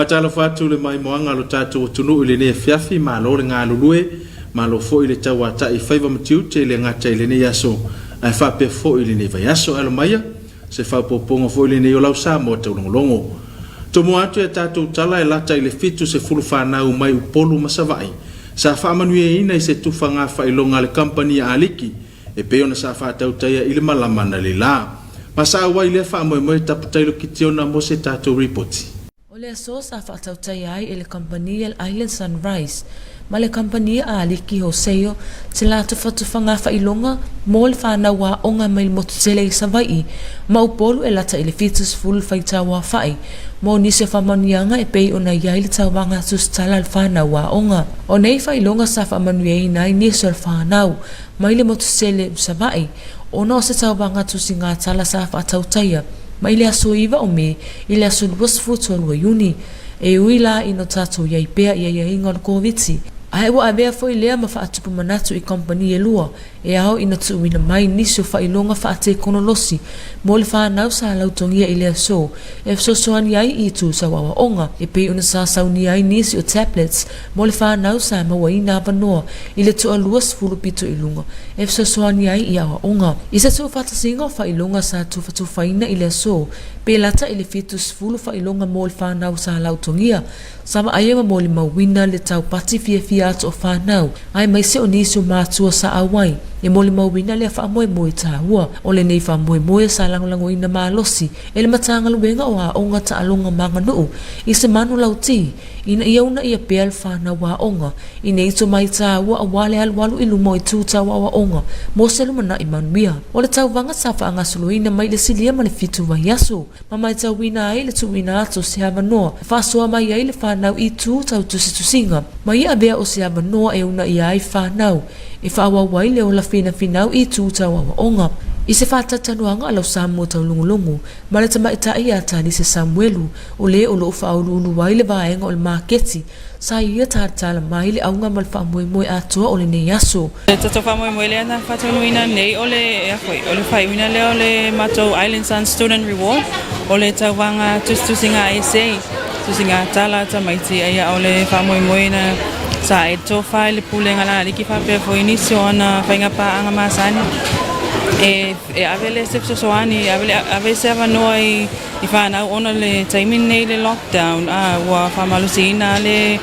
Faatalofa atu le maimoaga a lo tatou atunuu i lenei afiafi, malo le galulue, malo foi le tauatai i faiva ma tiute e le gata i lenei aso ae faapea foi i lenei vaiaso. Alo maia se faaopoopoga foi lenei o lau Samoa taulogologo. Tomua atu i a tatou tala e lata i le 70 fanau mai Upolu ma Savaii sa faamanuiaina i se tufaga faailoga a le kamupani a Aliki e pei ona sa faatautaia i le malama analeila. Ma sa auai lea faamoemoe Taputailo Kitiona mo se tatou ripoti. O le aso sa faatautaia ai e le kamupani a le Island Sunrise ma le kamupani a Aliki Hoseio se latou fatufagā faailoga mo le fanau aoga mai le motu tele i Savaii ma Upolu e lata i le 70 le faitau aofai mo nisi o faamanuiaga e pei ona i ai le tauvaga tusitala a le fanau aoga. O nei faailoga sa faamanuiaina ai nisi o le fanau mai le motu tele i Savaii ona o se tauvaga tusiga tala sa faatautaia mai le aso 9 o Me i le aso 23 o Iuni. E ui la ina tatou i ai pea i aiaiga o le Koviti, ae ua avea foi lea ma faatupu manatu i kamupani e lua e ao ina tuuina mai nisi o faailoga faatekonolosi mo le fanau sa lautogia i le aso e fesoasoani ai i itu tau aoaoga e pei ona sa saunia ai nisi o tablets mo le fanau sa mauaina avanoa i le toalua sefulu pito i luga e fesoasoani ai i aoaoga. I se tuufaatasiga o faailoga sa tufatufaina i le aso, pe lata i le 70 faailoga mo le fanau sa lautogia, sa vaaia ma molimauina le taupati fiafia atu o fanau, aemaise o nisi o matua sa auai e molimauina lea faamoemoe taua. O lenei faamoemoe sa lagolagoina malosi e le Matagaluega o Aoga Taaloga ma Aganuu i se manulauti ina ia uunaia pea le fanau aoga i nei tomai taua aua le alualu i luma o itu tau aoaoga mo se lumanai manuia. O le tauvaga sa faagasoloina mai le silia ma le fitu vaiaso ma matauina ai le tuuina atu o se avanoa e faasoa mai ai le fanau i itu tau tusitusiga ma ia avea o se avanoa e uunaia ai fanau e faaauau ai le ola finafinau i itu tau aoaoga. I se faatalatalanoaga a lau Samoa taulogologo ma le tamaitai ia Talise Samuelu, o le o lo o faauluulu ai le vaega o le maketi, sa ia talatala mai le auga ma le faamoemoe atoa o lenei aso. Le tatou faamoemoe lea na faataunuuina nei o le ea foi o le faaiuina lea o le matou Island Sun Student Reward o le tauvaga tusitusiga essay tusiga tala tamaiti aia o le faamoemoe na sa e tofa i le pulega laliki faapea foi nisi o ana faiga paaga masani e e ave le se fesoasoani ave le ave se avanoa i I fanau ona le taimi lenei le lockdown a ua faamalosiina le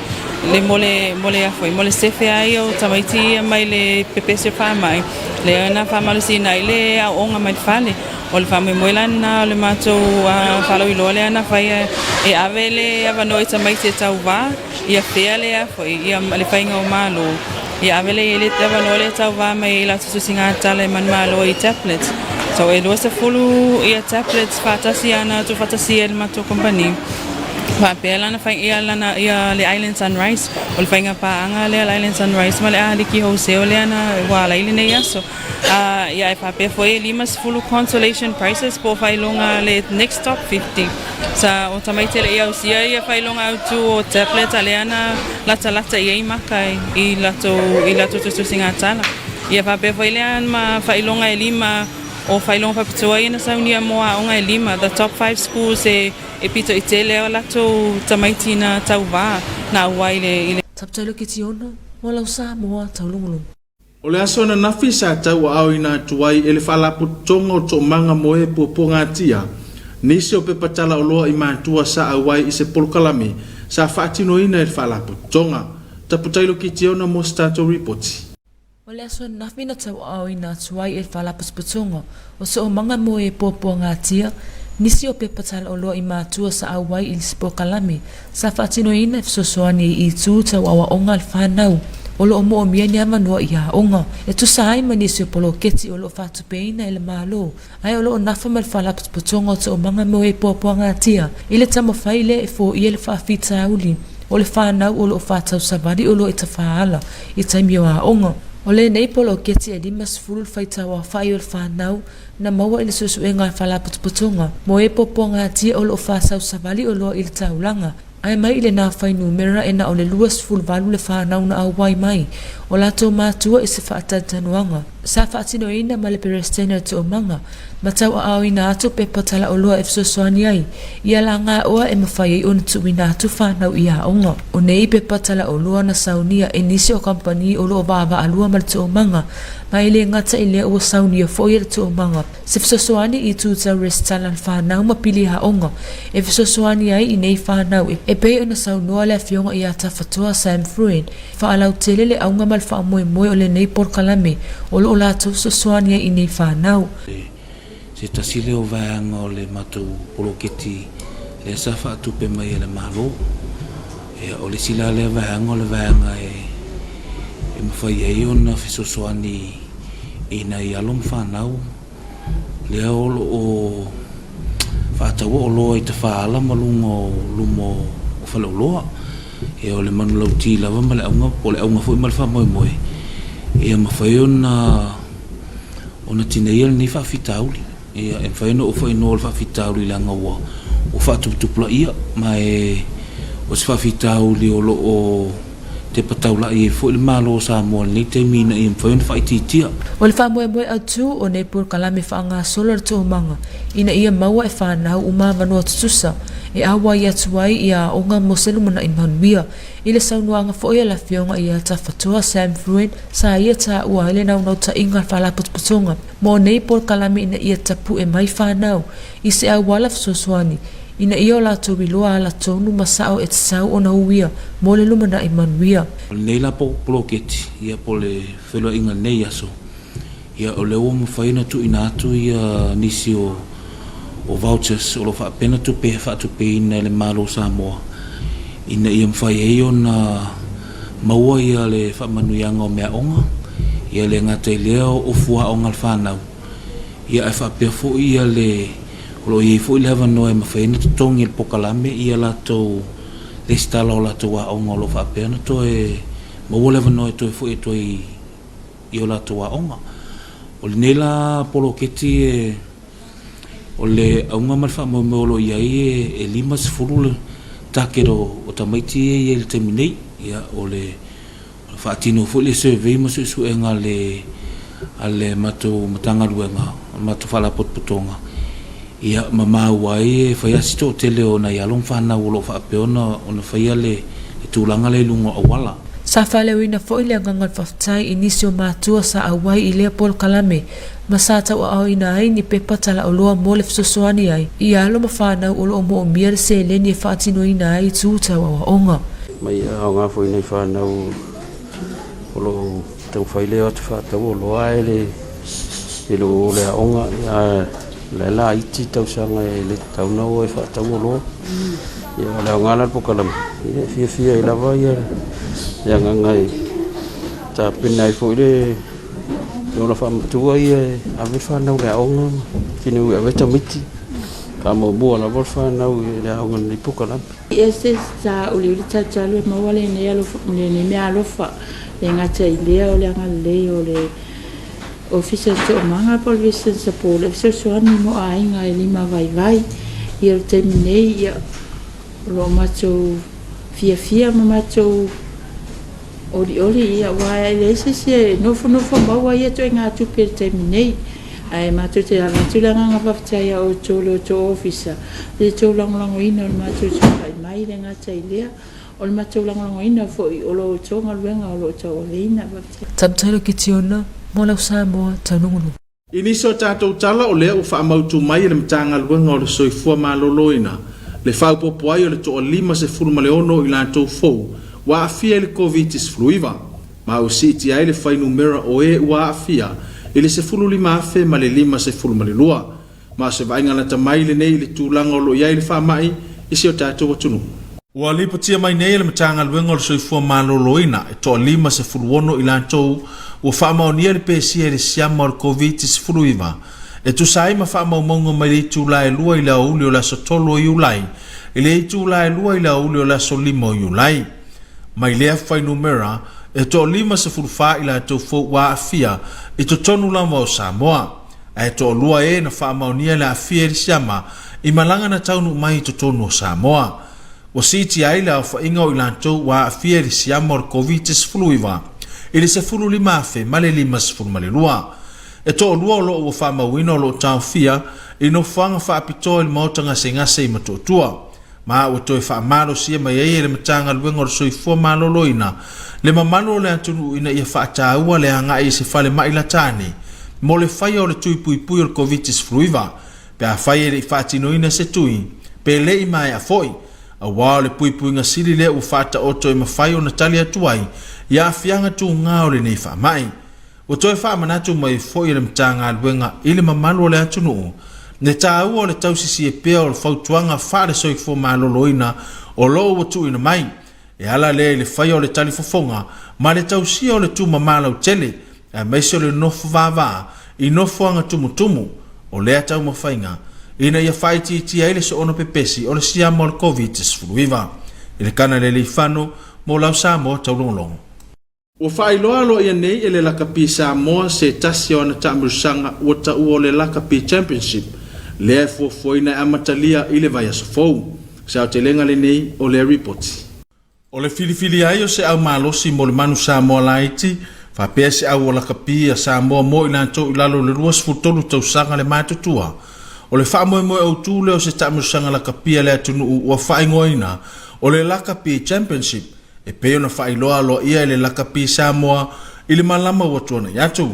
le mo le mo le a foi mo le sefe ai o tamaiti ia mai le pepesi o faamai lea na faamalosiina ai le aoaoga mai le fale. O le faamoemoe la lena o le matou faalauiloa lea na fai e ave le avanoa i tamaiti e tauva ia fea le a foi ia le faiga o Malo ia ave lea i ai le avanoa lea e tauva mai ai i latou tusiga tala e manumalo ai i tablets. So e 20 ia tablets faatasi ana tuufaatasia e le matou kamupani faapea la ona fai ia lana ia le Island Sunrise. O le faiga paaga lea a le Island Sunrise ma le Ahaliki Wholesale lea na ua ala ai lenei aso. Ia e faapea foi e 50 consolation prizes po o faailoga le next top 50. Sa o tamaiti e le i ausia ia faailoga autu o tablet a lea na latalata i ai maka i latou i latou tusitusiga tala. Ia faapea foi lea ma faailoga e lima o faailoga faapitoa ia na saunia mo aoga e lima, the top five schools e e pito i tele o latou tamaiti na tauva na auai i le i le Taputailo Kitiona, mo lau Samoa taulogologo. O le aso ananafi sa tauaaoina atu ai e le Faalapotopotoga o Toomaga mo e Puapuagatia nisi o pepa talaoloa i matua sa auai i se polokalame sa faatinoina e le Faalapotopotoga. Taputailo Kitiona mo se tatou ripoti. O le aso ananafi na tauaaoina atu ai e le Faalapotopotoga o Toomaga mo e Puapuagatia nisi o pepa talaoloa i matua sa auai i se polokalame Sa faatinoina e fesoasoani i itu tau aoaoga a le fanau o lo o moomia ni avanoa i aoga e tusa ai ma nisi o poloketi o lo o faatupeina e le Malo ae o lo o nafa ma le Faalapotopotoga o Toomaga mo e Puapuagatia i le taumafai lea e foia le faafitauli o le fanau o lo o faatausavali oloa i tafaala i taimi o aoga. O lenei poloketi e 50 le faitau aofai o le fanau na maua i le suesuega a le Faalapotopotoga mo e Puapuagatia o lo o faasausavali oloa i le taulaga. Ae mai i lenā fuainumera e na o le 28 le fanau na auai mai o latou matua i se faatalitanoaga sa faatinoina ma le Peresetene o le Toomaga ma tauaaoina atu pepa talaoloa e fesoasoani ai i alagaoa e mafai ai ona tuuina atu fanau i aoga. O nei pepa talaoloa na saunia e nisi o kamupani o lo o vaavaalua ma le Toomaga ma e le gata i lea ua saunia foi e le Toomaga se fesoasoani i itu tau resitala le fanau ma pili aoga e fesoasoani ai i nei fanau e pei ona saunoa le Afioga ia Tafatoa Sam Fruin Faalautele le auga ma le faamoemoe o lenei polokalame o lo o latou fesoasoani ai i nei fanau. Se tasi lea o vaega o le matou poloketi lea sa faatupe mai e le Malo. Ia, o le isi la lea vaega o le vaega e e mafai ai ona fesoasoani i nai alo ma fanau lea o lo o faataua oloa i tafaala ma luga o luma o faleoloa. Ia o le manulauti lava ma le auga, po o le auga foi ma le faamoemoe, ia mafai ona ona tineia lenei faafitauli. Ia e mafai ona ou faaigoa o le faafitauli leaga ua ua faatuputupulaia ma e o se faafitauli o lo o tepa taulai ai foi le Malo o Samoa i lenei taimi ina ia mafai ona faaitiitia. O le faamoemoe autu o nei polokalame faagasolo a le Toomaga ina ia maua e fanau uma avanoa tutusa e auai atu ai i aoga mo se lumanai manuia. I le saunoaga foi a le Afioga ia Tafatoa Sam Fruin sa ia taua ai le naunautaiga a le Faalapotopotoga mo nei polokalame ina ia tapue mai fanau i se auala fesoasoani ina ia o latou iloa ala tonu ma sao e tatau ona uia mo le lumanai manuia. O lenei la poloketi, ia po o le feiloaiga i lenei aso, ia o lea ua mafai ona tuuina atu ia nisi o o vouchers o lo o faapea ona tupe faatupeina e le Malo o Samoa ina ia mafai ai ona maua ia le faamanuiaga o meaaoga, ia e le gata i lea o fuaaoga a le fanau, ia ae faapea foi ia le o lo o i ai foi le avanoa e mafai ai ona totogi e le polokalame ia latou lesitala o latou aoga o lo o faapea ona toe maua le avanoa e toe foi atu ai i o latou aoga. O lenei la poloketi e o le auga ma le faamoemoe o lo o i ai e 50 le target o tamaiti ia e i ai i le taimi nei. Ia o le faatino foi le survey ma suesuega a le a le matou Matagaluega, le matou Faalapotopotoga, ia ma maua ai e fai lava si toatele o nai alo ma fanau o lo o faapea ona ona faia le tulaga lea i luga o auala. Sa faaleoina foi le agaga o le faafetai i nisi o matua sa auai i lea polokalame ma sa tauaaoina ai ni pepa talaoloa mo le fesoasoani ai i alo ma fanau o lo o moomia le seleni e faatinoina ai itu tau aoaoga. Mai aoga foi nei fanau o lo o taumafai lea atu faatau oloa ae le e le o le aoga a la e laiti tausaga e le tatau ona o e faatau oloa. Ia o le aoga la o le polokalame e fiafia ai lava ia le agaga e tapena ai foi le ola faamatua ia e ave fanau i le aoga ma tino e ave tamaiti faamuamua lava le fanau i le aoga i lenei polokalame. E ese sa uliuli talutalu e maua lenei alofa lenei meaalofa le gata i lea o le agalelei o le Ofisa o Toomaga po o le Business Support e fesoasoani mo aiga e lima vaivai. Ia o le taimi nei ia o lo o matou fiafia ma matou olioli ia aua e leai se isi e nofonofo maua ia ituaiga tupe i le taimi nei. Ae matou te avatu le agaga faafetai ia outou le outou ofisa i le tou lagolagoina o le matou tulai mai le gata i lea o le matou lagolagoina foi o lo outou galuega o lo o tauaveina. Faafetai. Tamatalo Kitiona, mo lau Samoa taunugulugu. I nisi o tatou tala o lea ua faamautu mai e le Matagaluega o le Soifua Maloloina le faaopoopo ai o le toa 56 o i latou fou ua aafia i le Koviti-19 ma ua siitia ai le fuainumera o e ua aafia i le 15,000 ma le 52. Ma o se vaaiga lata mai lenei i le tulaga o lo o i ai le faamai i si o tatou atunuu. Ua lipotia mai nei e le Matagaluega o le Soifua Maloloina e toa 56 i latou ua faamaonia le pesia i le siama o le Koviti-19 e tusa ai ma faamaumauga mai le itula e 2 i le aoauli o le aso 3 o Iulai i le itula e 2 i le aoauli o le aso 5 o Iulai. Mai lea fuainumera, e toa 54 i latou fou ua aafia i totonu lava o Samoa. Ae toalua e na faamaonia le aafia i le siama i malaga na taunuu mai i totonu o Samoa. Ua siitia ai le aofaiga o i latou ua aafia i le siama o le Koviti-19 i le 15,052. E toalua o lo o ua faamauina o lo o taofia i nofoaga faapitoa i le maota gasegase i Motootua, ma ua toe faamalosia mai ai e le Matagaluega o le Soifua Maloloina le mamalu o le atunuu ina ia faataua le agai i se falemai lata ane mo le faia o le tui puipui o le Koviti-19 pe afai e le i faatinoina se tui, pe le i maea foi, aua o le puipuiga sili lea ua faataoto e mafai ona tali atu ai i aafiaga tuga o lenei faamai. Ua toe faamanatu mai foi e le Matagaluega i le mamalu o le atunuu le taua o le tausisia pea o le fautuaga faale-soifua maloloina o lo o ua tuuina mai e ala lea i le faia o le talifofoga ma le tausia o le tumama lautele aemaise o le nofo vavaa i nofoaga tumutumu o lea taumafaiga ina ia faaitiitia ai le soona pepesi o le siama o le Koviti-19. I le Kanaleleifano mo lau Samoa Taulogologo. Ua faailoa aloaia nei e le Lakapi Samoa se tasi o ana taamilosaga ua taua o le Lakapi Championship lea e fuafuaina e amatalia i le vaiaso fou. Se aotelega lenei o lea ripoti. O le filifilia ai o se au malosi mo le manu Samoa laiti, faapea se au o lakapi a Samoa mo i latou i lalo o le 23 tausaga le matutua. O le faamoemoe autu lea o se taamilosaga lakapi a le atunuu ua faaigoaina o le Lakapi Championship e pei ona faailoa aloaia e le Lakapi Samoa i le malama ua tuanai atu.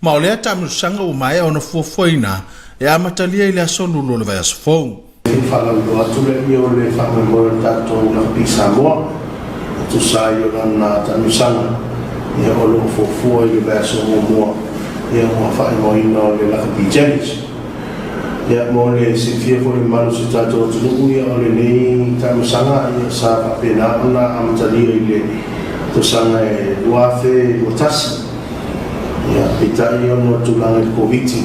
Ma o lea taamilosaga ua maea ona fuafuaina e amatalia i le aso Lulu o le vaiaso fou. E faalauiloa atu lea o le faamoemoe o le tatou Rugby Samoa e tusa ai o lana taamilosaga o lo o fuafua i le vaiaso muamua ua faaigoaina o le Rugby Challenge. Mo le silafia foi e le mamalu o si o tatou atunuu, o lenei taamilosaga sa faapena ona amatalia i le tausaga e 2021. Ia, peitai ona o le tulaga i le Koviti,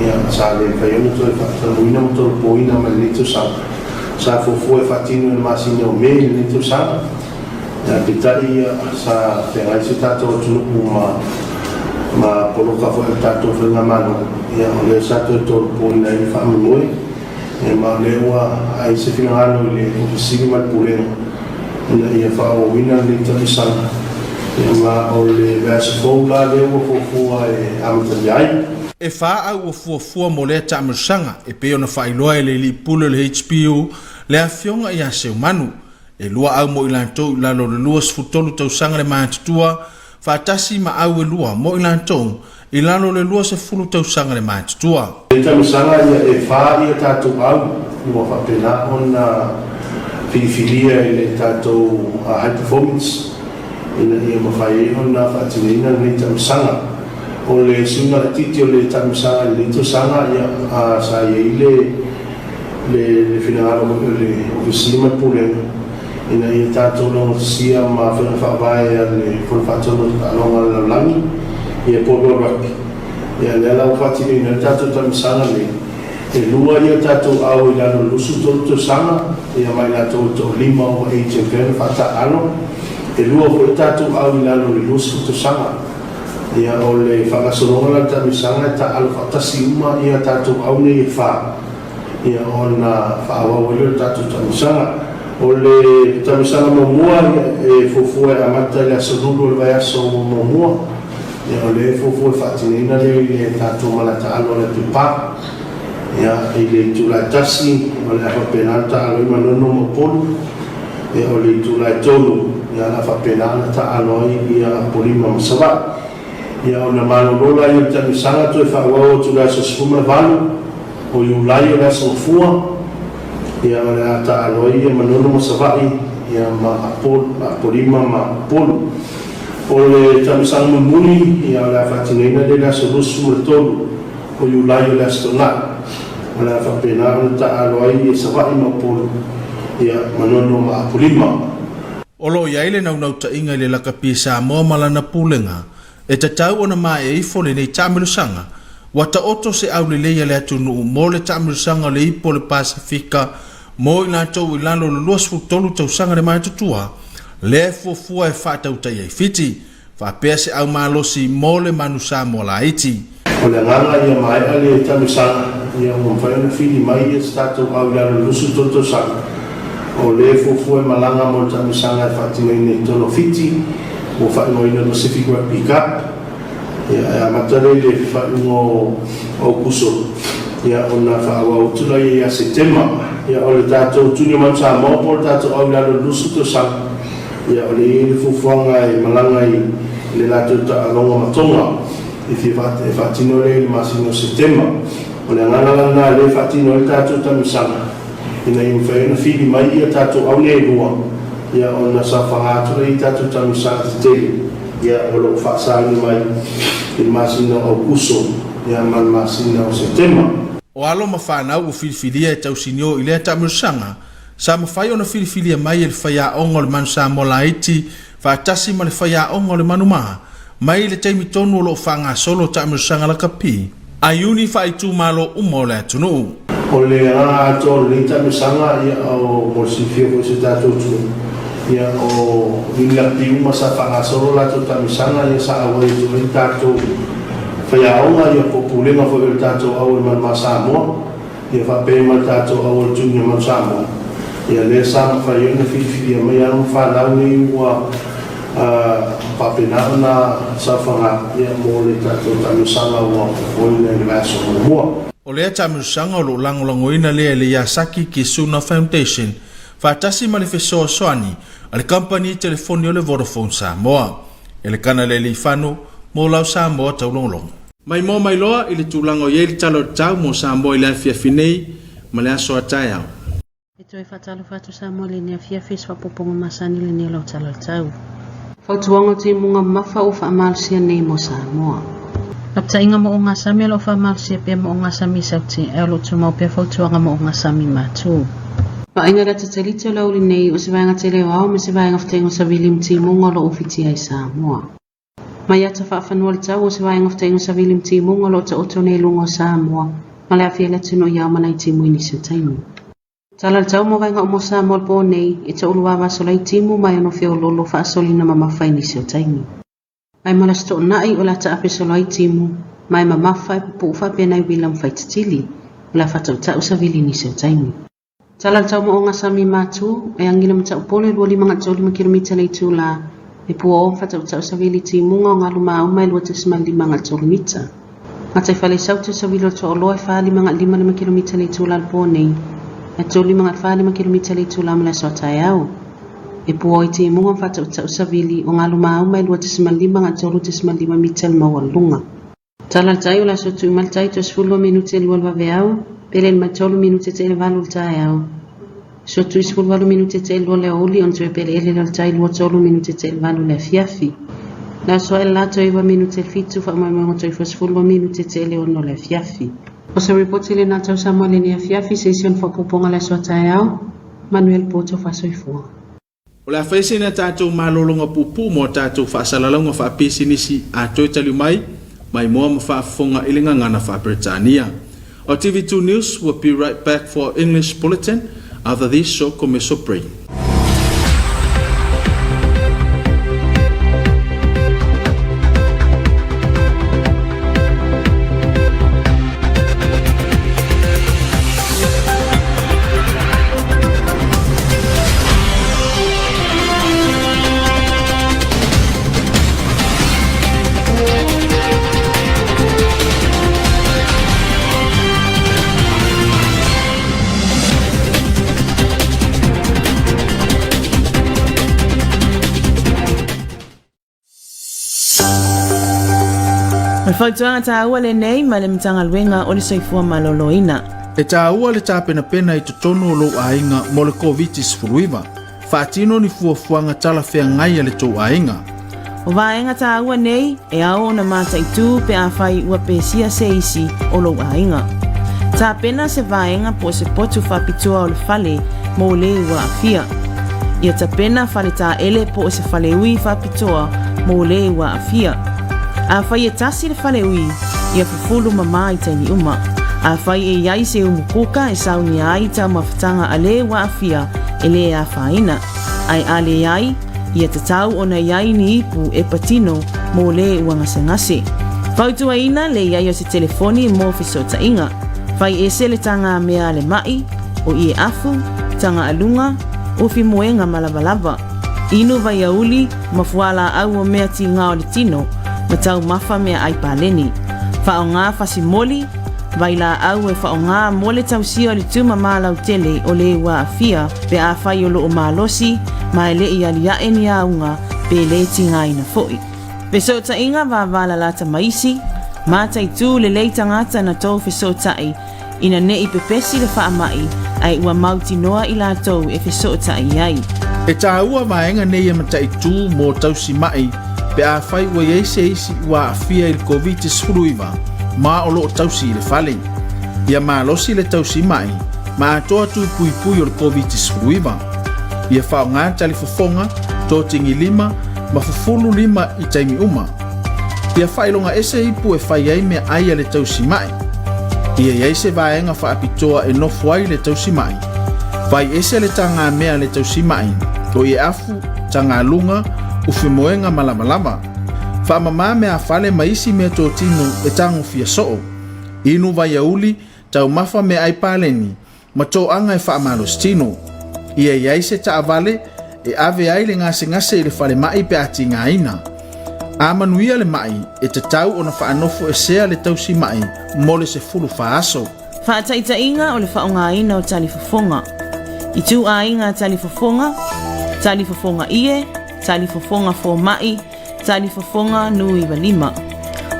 ia, sa le mafai ai ona toe faataunuuina ma tolopoina mai lenei tausaga. Sa fuafua e faatino i le masina o Me i lenei tausaga, ia, peitai ia, sa feagai si o tatou atunuu ma ma poloka foi a le tatou faigamalo, ia, o lea sa toe tolopoina ai le faamoemoe. Ia, ma o lea ua ae se finagalo i le Ofisa Sili ma le Pulega ina ia faaauauina lenei tausaga, ia, ma o le vaiaso fou la lea ua fuafua e amatalia ai. E fa au ua fuafua mo lea taamilosaga e pei ona faailoa e le Alii Pule o le HPU le Afioga ia Seumanu. E lua au mo i latou i lalo o le 23 tausaga le matutua, faatasi ma au e lua mo i latou i lalo o le 20 tausaga le matutua. I tausaga ia e fa ia tatou au ua faapena ona filifilia i le tatou high performance ina ia mafai ai ona faatinoina lenei tausaga. O le suiga laitiiti o le taamilosaga i lenei tausaga ia sa i ai le le finagalo foi o le Ofisa Sili ma le Pulega ina ia tatou laugatasia ma faiga faavae a le Fono Faatonu o Taaloga a le Lalolagi, ia po o World Rugby. Ia lea la ua faatinoina ai le tatou taamilosaga nei, e lua ia tatou au i lalo o le 23 tausaga, ia ma i latou e toalima ua age e mafai ona faataaalo. E lua foi tatou au i lalo o le 20 tausaga. Ia o le faagasologa la o le taamilosaga e taaalo faatasi uma ia tatou au nei e fa. Ia ona faaauau ai lea o le tatou taamilosaga. O le taamilosaga muamua e fuafua e amata i le aso Lulu o le vaiaso muamua. Ia o lea e fuafua e faatinoina lea i le tatou malae taalo o le Apipa. Ia i le itula e tasi o le a faapena ona taalo ai Manono ma Upolu. Ia o le itula e tolu ia o le a faapena ona taalo ai ia Apolima ma Savaii. Ia ona malolo laia o le taamilosaga toe faaauau atu i le aso 18 o Iulai o le aso Gafua, ia o le a taaalo ai ia Manono ma Savaii, ia ma Apolima ma Upolu. O le taamilosaga mulimuli, ia o le a faatinoina lea i le aso 23 o Iulai o le aso Toonai. O le a faapena ona taaalo ai ia Savaii ma Upolu, ia Manono ma Apolima. O lo o i ai le naunautaiga i le lakapi Samoa ma lana pulega e tatau ona maea ifo lenei taamilosaga, ua taoto se aulelei a le atunuu mo le taamilosaga o le Ipu o le Pasefika mo i latou i lalo o le 23 tausaga le matutua, lea e fuafua e faatautai ai Fiti. faapea se au malosi mo le manu Samoa laiti. O le agaga ia maea le taamilosaga, ia ua mafai ona fili mai ia se tatou au i lalo o le 23 tausaga. O lea e fuafua e malaga mo le taamilosaga e faatinoina i totonu o Fiti, ua faaigoaina le Pacific Rugby Cup. Ia, e amata lea i le faaiuga o Aokuso, ia, ona faaauau atu laia ia Setema. Ia, o le tatou Junior Manu Samoa po o le tatou au i lalo i le 20 tausaga, ia, o lea e i ai le fuafuaga e malaga i le latou taaloga ma Tonga, e fia e faatino lea i le masina o Setema. O le agaga la lena lea e faatino ai le tatou taamilosaga, ina ia mafai ona fili mai ia tatou au nei e lua, ia ona saofaga atu lea i tatou taamilosaga tetele, ia o lo o faasaina mai i le masina o Aukuso ia ma le masina o Setema. O alo ma fanau ua filifilia e tausinio i lea taamilosaga, sa mafai ona filifilia mai e le faiaoga o le Manu Samoa Laiti faatasi ma le faiaoga o le Manumā mai le taimi tonu o lo o faagasolo taamilosaga lakapi a iuni faaitumalo uma o le atunuu. O le agaga atoa o lenei taamilosaga, ia, o, mo le silafia foi o si o tatou atunuu, ia, o iuni lakapi uma sa faagasolo latou taamilosaga, ia, sa auai atu ai le tatou faiaoga, ia, po o pulega foi o le tatou au o le Manumā Samoa. Ia faapea ma le tatou auala tuuina mai o Samoa, ia lea sa mafai ai ona filifilia mai alo ma fanau nei ua faapena ona saofaga ia mo le tatou taamilosaga ua fofoina i le vaiaso muamua. O lea taamilosaga o lo o lagolagoina lea e le Yasaki Kisuna Foundation faatasi ma le fesoasoani a le kamupani telefoni o le Vodafone Samoa. E le Kanalealeifano mo lau Samoa taulogologo. Mai moa mai loa i le tulaga o i ai le tala o le tau mo Samoa i le afiafi nei ma le aso a taeao. E toe faatalofa atu Samoa i lenei afiafi i se faaopoopoga masani i lenei o lau tala o le tau. Fautuaga o timuga mamafa ua faamalosia nei mo Samoa. Lapataiga mo ogasami o lo o faamalosia pea mo ogasami i Sauti ae o lo o tumau pea fautuaga mo ogasami matu. Vaaiga le ata-telite o le aoauli nei o se vaega tele o ao ma se vaega fetaiga o savili ma timuga o lo o ufitia i Samoa. Mai ata faafanua le tau o se vaega fetaiga savili ma timuga o lo o taoto nei i luga o Samoa ma le aafia i le atunuu i ao ma nai timu i nisi o taimi. Tala le tau mo vaega uma o Samoa i le po nei, e toʻulua vaso lai timu ma e ono feololo faasolina mamafa i nisi o taimi. Ae ma le aso toonai o le a taape solo ai timu ma e mamafa e pupuu faapea nai uila ma faititili o le a faatautau savili i nisi o taimi. Tala le taumaoga sami matu, e agi le mataupole 25 kilomita le itula, e puaoa ma faatautau savili timuga o galu mauma e 2.53 mita. Gataifale i Saute o savili o le Tuaoloa e 4.55 kilomita le itula le po nei, e 3.45 kilomita le itula ma le aso a taeao. E puaoa i timuga ma faatautau savili o galu mauma e 2.5 3.5 mita le maualuluga. Tala le tai o le aso tui mai le tai toe 12 minute e lua le vaveao, pele le mai tolu minute te i le valu le taeao. Aso tui 18 minute te i le lua le aoauli ona toe peleele lea o le tai lua tolu minute te i le valu le afiafi. Le aso ae le la toe iva minute le fitu faamoemoega toe ifo 12 minute te i le ono le afiafi. O se ripoti lena tau Samoa i lenei afiafi se isi ona faaopoopoga le aso a taeao. Manuia le po tofa soifua. O le a fai sina tatou malologa puupuu mo a tatou faasalalauga faapisinisi a toe taliu mai, maimoa ma faafofoga i le gagana faa-Peretania. Our TV2 News will be right back for our English bulletin after this short commercial break. O le fautuaga tāua lenei mai le Matagaluega o le Soifua Maloloina. E tāua le tapenapena i totonu o lou aiga mo le Koviti-19. Faatino ni fuafuaga talafeagai a le tou aiga. O vaega tāua nei, e ao ona mataitū pe afai ua pesia se isi o lou aiga. Tapena se vaega po o se potu faapitoa o le fale mō le ua aafia. Ia tapena fale tāele po o se faleui faapitoa mō le ua aafia. Afai e tasi le faleui, ia fufulu mamā i taimi uma. Afai e i ai se umu kuka e saunia ai taumafataga a le ua aafia e le afaina. Ae a leai, ia tatau ona i ai ni ipu e patino mō le ua gasegase. Fautuaina le i ai o se telefoni mō fesootaiga. Fai ese le taga mea a le maʻi, o ie afu, taga aluga, Ufi moega ma lavalava, inu vaiauli ma fualaau o mea tigā o le tino ma taumafa meaai paleni. Faaaoga fasimoli, vailaau e faaaoga mo le tausia o le tumamā lautele o le ua aafia pe afai o loo malosi ma e le i aliae ni auga pe le tigaina foi. Fesootaiga vavalalata ma isi, mataitū lelei tagata na tou fesootai ina ne i pepesi le faamai ae ua mautinoa i latou e fesootai ai. E tāua vaega nei e mataitū mō tausi maʻi pe afai ua i ai se isi ua aafia i le Koviti-19 ma o loo tausi i le fale. Ia malosi le tausi maʻi ma atoa tū puipui o le Koviti-19. Ia faaaoga talifofoga, totigilima ma fufulu lima i taimi uma. Ia faailoga ese ipu e fai ai meaai a le tausi maʻi. Ia i ai se vaega faapitoa e nofo ai le tausi maʻi. Vaai ese le tagamea a le tausi maʻi, o ieafu, tagaluga, ufimoega ma lavalava. Faamamā meafale ma isi meatotino e tagofia soo. Inu vaiauli, taumafa meaai paleni, ma toaga e faamalositino. Ia i ai se taavale e ave ai le gasegase i le falemai pe a tigaina. A manuia le maʻi, e tatau ona faanofoesea le tausi maʻi mo le 14 aso. Faataitaiga o le faaaogaina o talifofoga. Ituaiga talifofoga, talifofoga ie, talifofoga fomai, talifofoga nu95.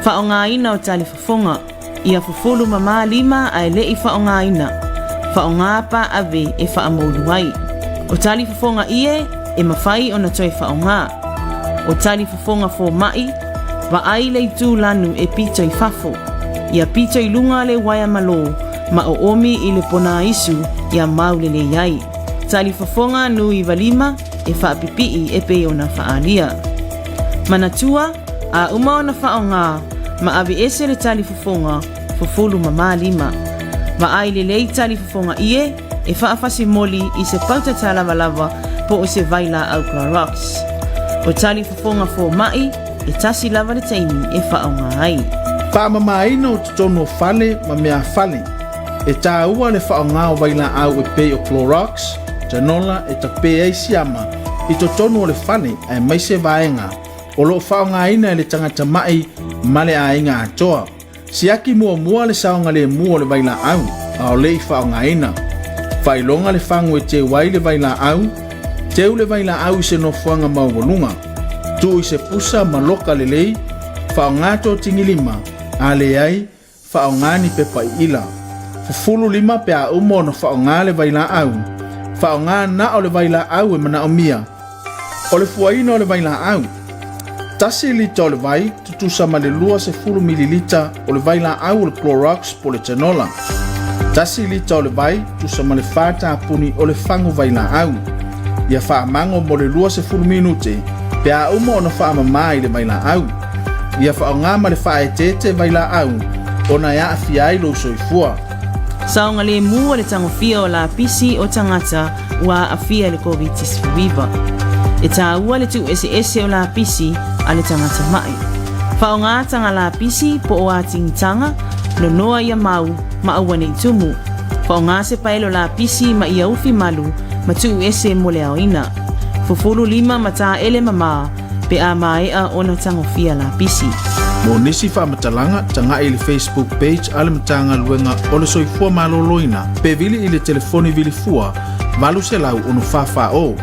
Faaaogaina o talifofoga. Ia fufulu mamā lima ae le i faaaogaina. Faaaoga paave e faamoulu ai. O talifofoga ie e mafai ona toe faaaoga. O talifofoga fomai, vaai le itu lanu e pito i fafo. Ia pito i luga le uaea malo ma oomi i le ponaisu ia mau lelei ai. Talifofoga nu95 e faapipii e pei ona faaalia. Manatua, A uma ona faaaoga, ma aveese le talifofoga, fufulu mamā lima. Vaai lelei talifofoga ie e faafasimoli i se pauta tālavalava po o se vailaau Clorox. O talifofoga fomai, e tasi lava le taimi e faaaoga ai. Faamamaina o totonu o fale ma meafale. E tāua le faaaoga o vailaau e pei o Clorox, Janola e tapē ai siama i totonu o le fale aemaise vaega o lo o faaaogaina e le tagata maʻi ma le aiga atoa. Siaki muamua le saogalemu o le vailaau a o le i faaaogaina. Faailoga le fagu e teu ai le vailaau, teu le vailaau i se nofoaga maualuga. Tuu i se pusa ma loka lelei, faaaoga totigilima, a leai, Faaaoga ni pepa iila. Fufulu lima pe a uma ona faaaoga le vailaau. Faaaoga na o le vailaau e manaomia. O le fuaina o le vailaau. Tasi lita o le vai, tutusa ma le 20 mililita o le vailaau o le Clorox po o le Canola. Tasi lita o le vai, tusa ma le fa tapuni o le fagu vailaau. Ia faamago mo le 20 minute pe a uma ona faamamā i le vailaau. Ia faaaoga ma le faaeteete vailaau ona e aafia ai lou soifua. Saogalemu o le tagofia o lapisi o tagata ua aafia i le Koviti-19. E tāua le tuueseese o lapisi a le tagata maʻi. Faaaoga taga lapisi po o atigitaga, nonoa ia mau ma aua ne i tumu. Faaaoga se paelo lapisi ma ia ufi malu ma tuuese mo le aoina. Fufulu lima ma taele mamā pe a maea ona tagofia lapisi. Mo nisi faamatalaga, tagaʻi i le Facebook page a le Matagaluega o le Soifua Maloloina pe vili i le telefoni vili fua 800 644.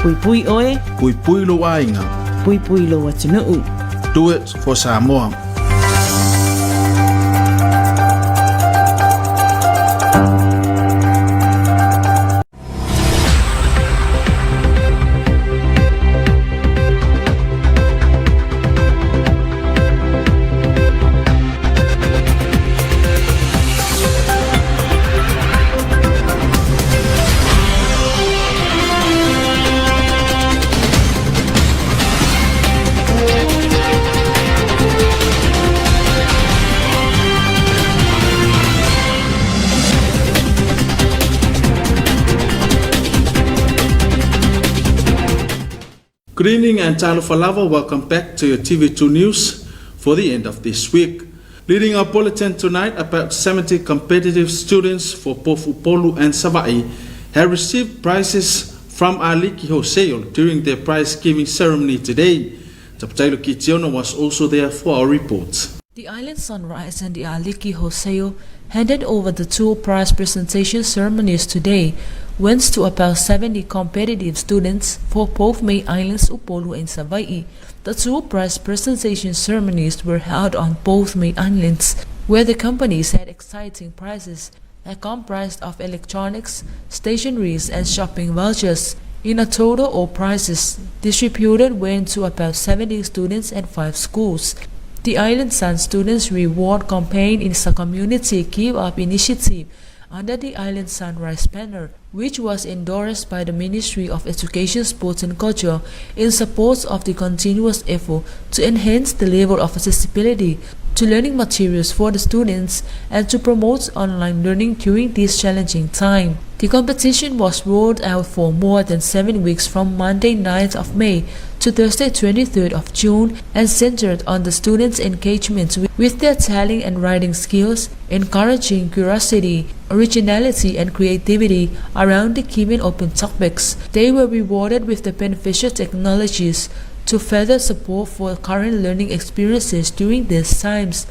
Puipui oe. Puipui lou aiga. Puipui lou atunuu. Do it for Samoa. Good evening and talofa lava. Welcome back to your TV2 News for the end of this week. Leading our bulletin tonight, about 70 competitive students for both Upolu and Savaii have received prizes from Aliki Hoseo during their prize-giving ceremony today. Tapatailo Kitiono was also there for our report. The Island Sunrise and the Aliki Hoseo handed over the two prize presentation ceremonies today, went to about 70 competitive students for both main islands Upolu and Savaii. The two prize presentation ceremonies were held on both main islands, where the companies had exciting prizes that comprised of electronics, stationeries, and shopping vouchers. In a total, all prizes distributed went to about 70 students and 5 schools. The Island Sun Students Reward Campaign is a community give-up initiative under the Island Sunrise banner, which was endorsed by the Ministry of Education, Sports and Culture in support of the continuous effort to enhance the level of accessibility to learning materials for the students and to promote online learning during this challenging time. The competition was rolled out for more than 7 weeks from Monday 9th of May to Thursday 23rd of June and centered on the students' engagement with their telling and writing skills, encouraging curiosity, originality and creativity around the given open topics. They were rewarded with the beneficial technologies to further support for current learning experiences during these times.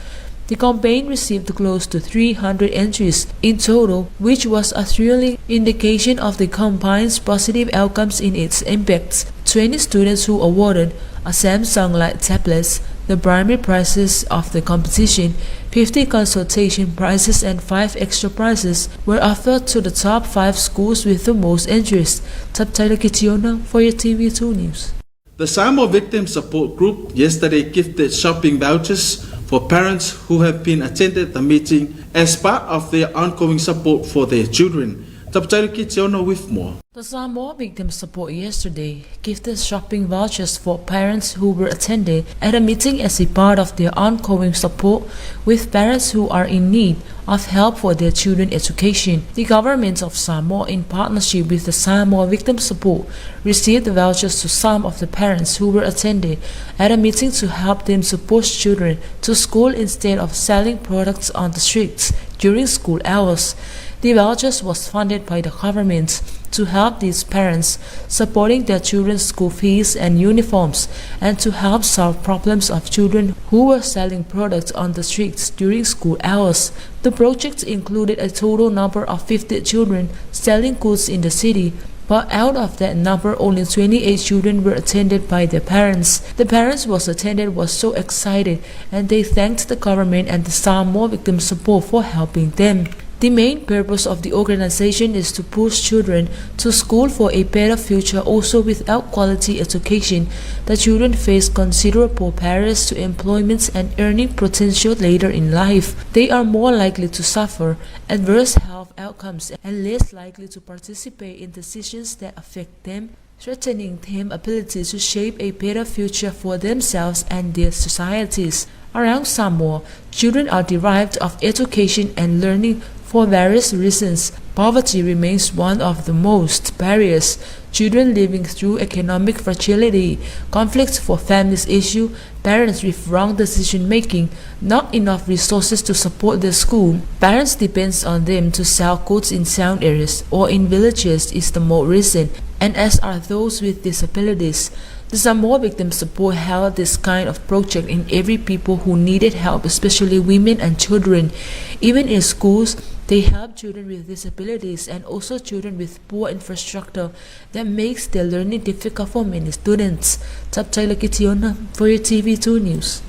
The campaign received close to 300 entries in total, which was a thrilling indication of the campaign's positive outcomes in its impacts. 20 students who awarded a Samsung Light tablets, the primary prizes of the competition, 50 consultation prizes and 5 extra prizes were offered to the top 5 schools with the most entries. Top Tyler Kitiona for your TV2 News. The Samoa Victim Support Group yesterday gifted shopping vouchers for parents who have been attended the meeting as part of their ongoing support for their children. Tapatailo Kitiona with more. The Samoa Victim Support yesterday gifted shopping vouchers for parents who were attending at a meeting as a part of their ongoing support with parents who are in need of help for their children's education. The government of Samoa, in partnership with the Samoa Victim Support, received the vouchers to some of the parents who were attending at a meeting to help them support children to school instead of selling products on the streets during school hours. The vouchers was funded by the government to help these parents supporting their children's school fees and uniforms and to help solve problems of children who were selling products on the streets during school hours. The project included a total number of 50 children selling goods in the city, but out of that number, only 28 children were attended by their parents. The parents was attended was so excited and they thanked the government and the Samoa Victim Support for helping them. The main purpose of the organization is to push children to school for a better future. Also, without quality education, the children face considerable barriers to employment and earning potential later in life. They are more likely to suffer adverse health outcomes and less likely to participate in decisions that affect them, threatening their ability to shape a better future for themselves and their societies. Around Samoa, children are deprived of education and learning for various reasons. Poverty remains one of the most barriers. Children living through economic fragility, conflicts for families issue, parents with wrong decision making, not enough resources to support their school. Parents depends on them to sell goods in town areas or in villages is the more recent, and as are those with disabilities. The Samoa Victim Support held this kind of project in every people who needed help, especially women and children. Even in schools, they help children with disabilities and also children with poor infrastructure that makes their learning difficult for many students. Taptaila Kitiona for your TV2 News.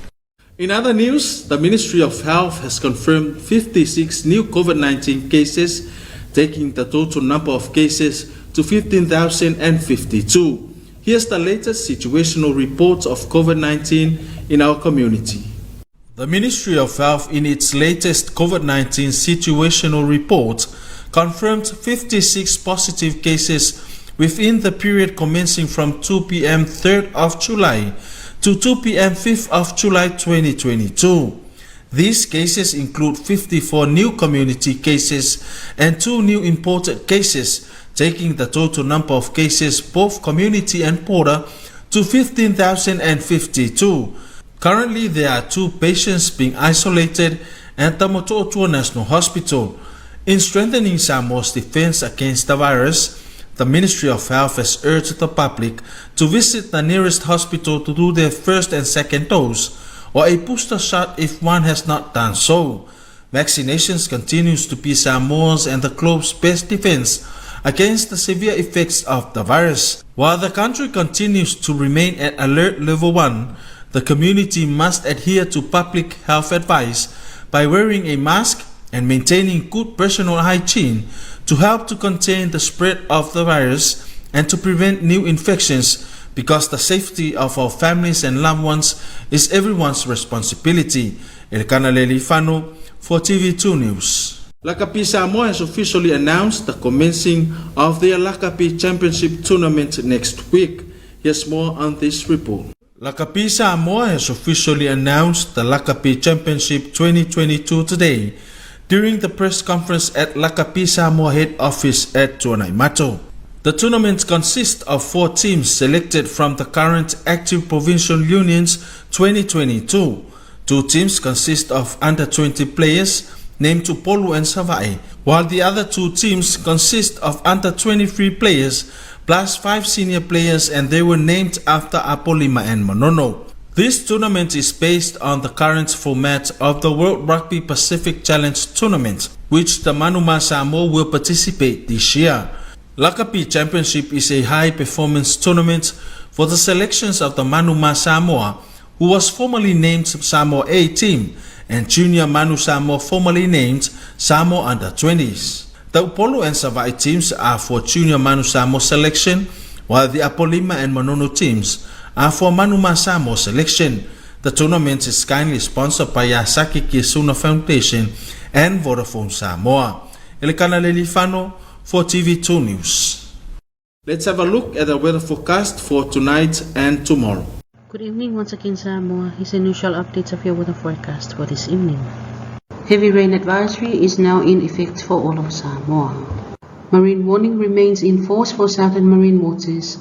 In other news, the Ministry of Health has confirmed 56 new COVID-19 cases, taking the total number of cases to 15,052. Here's the latest situational report of COVID-19 in our community. The Ministry of Health, in its latest COVID-19 situational report, confirmed 56 positive cases within the period commencing from 2 p.m. 3rd of July to 2 p.m. 5th of July 2022. These cases include 54 new community cases and 2 new imported cases, taking the total number of cases, both community and border, to 15,052. Currently, there are 2 patients being isolated at the Motootua National Hospital. In strengthening Samoa's defense against the virus, the the Ministry of Health has urged the public to visit the nearest hospital to do their first and second dose or a booster shot if one has not done so. Vaccinations continues to be Samoa's and the globe's best defense against the severe effects of the virus. While the country continues to remain at alert level 1, the community must adhere to public health advice by wearing a mask and maintaining good personal hygiene to help to contain the spread of the virus and to prevent new infections because the safety of our families and loved ones is everyone's responsibility. Elkana Lelifano for TV2 News. Lakapi Samoa has officially announced the commencing of their Lakapi Championship tournament next week. Here's more on this report. Lakapi Samoa has officially announced the Lakapi Championship 2022 today during the press conference at Lakapi Samoa head office at Tuanaimato. The tournament consists of 4 teams selected from the current active provincial unions 2022. 2 teams consist of under-20 players named Upolu and Savai, while the other 2 teams consist of under-23 players plus 5 senior players, and they were named after Apolima and Manono. This tournament is based on the current format of the World Rugby Pacific Challenge Tournament, which the Manuma Samoa will participate this year. Lakapi Championship is a high-performance tournament for the selections of the Manuma Samoa, who was formerly named Samoa A team, and Junior Manu Samoa, formerly named Samoa Under-20s. The Upolu and Savai teams are for Junior Manu Samoa selection, while the Apolima and Manono teams are for Manuma Samoa selection. The tournament is kindly sponsored by Yasaki Kisuna Foundation and Vodafone Samoa. Elekana Lelifano for TV2 News. Let's have a look at the weather forecast for tonight and tomorrow. Good evening once again, Samoa. Here's an initial update of your weather forecast for this evening. Heavy rain advisory is now in effect for all of Samoa. Marine warning remains in force for southern marine waters,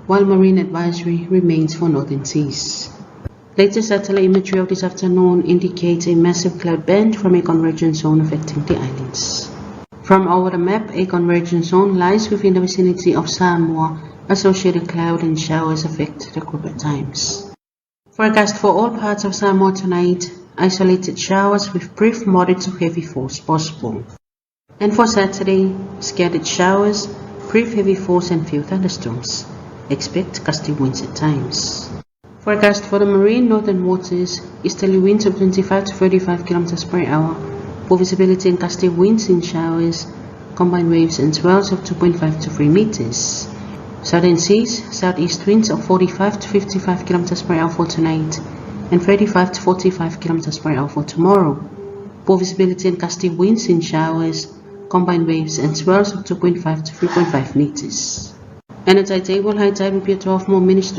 while marine advisory remains for northern seas. Latest satellite imagery of this afternoon indicates a massive cloud band from a convergence zone affecting the islands. From our map, a convergence zone lies within the vicinity of Samoa. Associated cloud and showers affect the group at times. Forecast for all parts of Samoa tonight, isolated showers with brief moderate to heavy force possible. And for Saturday, scattered showers, brief heavy force and few thunderstorms. Expect gusty winds at times. Forecast for the marine northern waters, easterly winds of 25 to 35 kilometers per hour, poor visibility and gusty winds in showers, combined waves and swells of 2.5 to 3 meters. Southern seas, southeast winds of 45 to 55 kilometers per hour for tonight and 35 to 45 kilometers per hour for tomorrow. Poor visibility and gusty winds in showers, combined waves and swells of 2.5 to 3.5 meters. And at tide table, high tide will be at 12 more minutes to